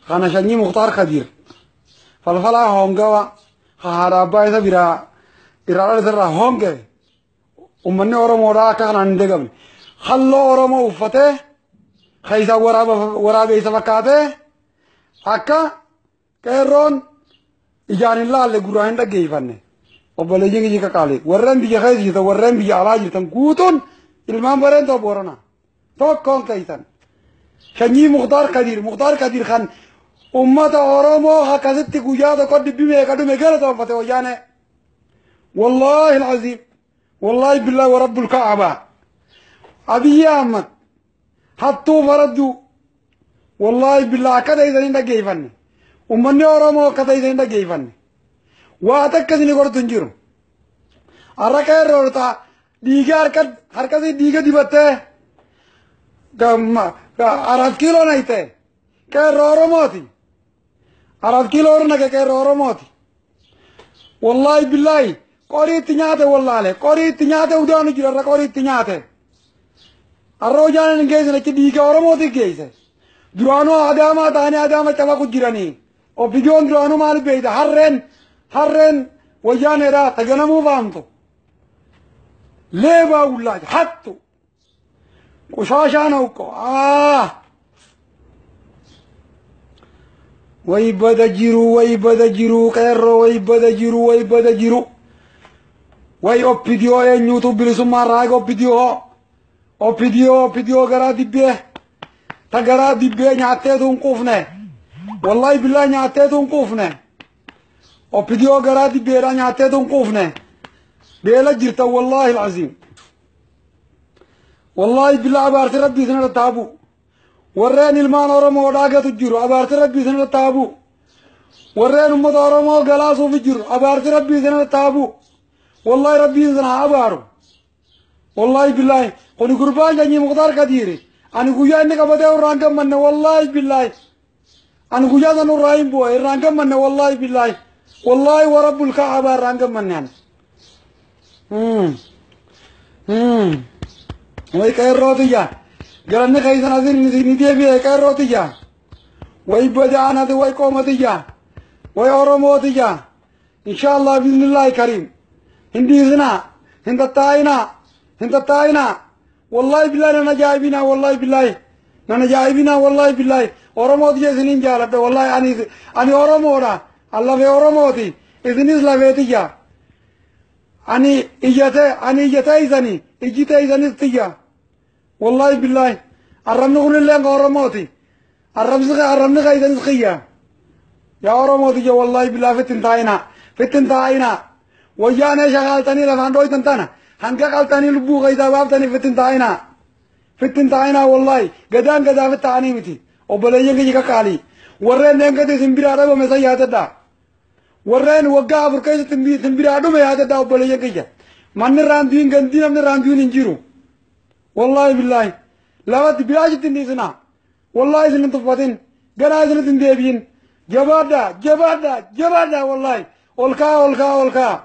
Kana sanyii Muktaar Kadiir falfalaa hongawa haadha abbaa isa biraa irraa dhalate irraa honge ummanni Oromoodhaa akka kanaan hin degamne. Halloo Oromoo uffatee keessa waraabeessa fakkaatee akka qeerroon ijaan hin laalle gurraan hin dhaggeeffanne. Obboleeyyiin kiyya qaqaalee warreen biyya keessa jirtan warreen biyya alaa jirtan guutuun ilmaan bareentoo Boorana tokkoon keessan. Sanyii Muktaar Kadiir Muktaar Kadiir kan ummata Oromoo akkasitti guyyaa tokko dhibbi meeqa dhume galatoonfate wayyaane. Wallaahi alcaziim wallaahi billaahi wa rabbul ka'aba. Abiyyi Ahmad hattuu faradduu wallaahi billaahi akka ta'e hin dhaggeeffanne. Ummanni Oromoo akka ta'e hin dhaggeeffanne. Waa takka isin gortu hin jiru. Har'a qeerroota dhiiga harkasii dhiiga dibattee 4 kiiloo nayite qeerroo Oromooti. 4 kiiloo naqe qeerroo Oromooti. Wallaahi billaahi qorii itti nyaate wallaale qorii itti nyaate udaanu jira irra qorii itti nyaate. Har'a hojaan hin geessine achi dhiiga Oromooti geesse. Duraanuu Adaamaa ta'anii Adaama cabaqu jiranii. Ofiijoon duraanuu maal beeyta harreen harreen wayyaaneedha taganamuu faamtu. Leebaa wullaaja hattu. Qushaashaa nauqqo. Way bada jiru way bada jiru qeerroo way bada jiru way bada jiru. Way oppidiyoo eenyuutu bilisummaa raaga oppidiyoo. Oppidiyoo oppidiyoo garaa dibbee. Ta garaa dibbee nyaatteetu hin quufne. Wallaahi billaa nyaatteetu hin quufne. Oppidiyoo garaa dibbeedha nyaatteetu hin quufne. Beela jirta wallaahi alcaziim. Wallaahi billaa abaarti rabbii isin irra taabu. Warreen ilmaan Oromoo dhaagatu jiru abaarti rabbii isin irra taabu. Warreen uummata Oromoo galaasuuf jiru abaarti rabbii isin irra taabu. Wallaahi rabbiin isin haa abaaru. Wallaahi billaahi kuni gurbaan sanyii Muktaar Kadiiri. Ani guyyaa inni qabatee irraan gammanne wallaahi billaahi. Ani guyyaa san irraa hin bu'e irraan gammanne wallaahi billaahi. Wallaahi wa rabbul ka'aba irraan gammanne ani. Way qeerrootiyya. Galanni keessan asin ni deebi'e qeerrootiyya. Way badaanati way qoomatiyya. Way Oromootiyya. Inshaallah biiznillaahi kariim. Hin dhiisinaa. Hin tattaa'inaa. Hin tattaa'inaa. Wallaahi billaahi nan ajaa'ibinaa wallaahi billaahi. Nan ajaa'ibinaa wallaahi billaahi. Oromootiyya isiniin jaaladha wallaahi ani Oromoodha. An lafee Oromooti. Isinis lafeetiyya. Ani iyyate ani iyyate isani ijjite isanis tiyya. Wallaahi billaahi. Arrabni kunillee ka Oromooti. Arrabni ka isanis kiyya. Yaa Oromootiyya wallaahi billaahi fittin taa'inaa. Fittin taa'inaa. Wayyaanee shaqaaltanii lafaan dhooytan tana. Hanga qaltanii lubbuu keessaa baaftanii fittin taa'inaa. Fittin taa'inaa wallaahi. Gadaan gadaa fit ta'anii miti. Obboleeyyan kiyya qaqqaalii. Warreen deengate isin biraa dhabame san yaadadhaa. Warreen waggaa 4 keessatti isin biraa dhume yaadadhaa obboleeyyan kiyya. Manni irraan du'in gandii namni irraan du'in hin jiru. Wallaahi billaahi. Lafatti bilaashitti hin dhiisinaa. Wallaahi isin hin tuffatin. Ganaa isinitti hin deebi'in. Jabaadhaa jabaadhaa jabaadhaa wallaahi. Ol ka'a ol ka'a ol ka'a.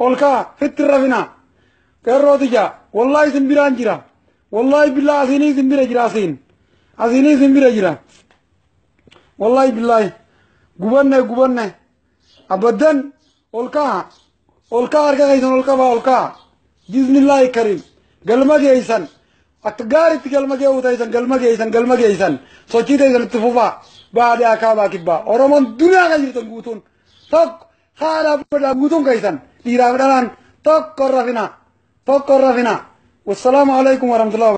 Ol ka'a fitti hin rafinaa. Qeerrootiyya wallaahi isin biraan jira. Wallaahi billaahi asiinii isin bira jira asiin. Asiinii isin bira jira. Wallaahi billaahi. Gubanne gubanne. Abaddan ol ka'a. Ol ka'a harka keessan ol qabaa ol ka'a. Biiznillaahi kariim. Galma geessan. Akka gaariitti galma ge'uu ta'isan galma geessan galma geessan. Sochii ta'isan itti fufaa. Baadiyyaa kaabaa kibbaa. Oromoon duniyaa kan jirtan guutuun. Tokko haadha abbaadhaa guutuun keessan. Dhiiraaf dhalaan tokko rafinaa. Tokko rafinaa. Wassalaamu alaikum warahmatullahi wabarakatuh.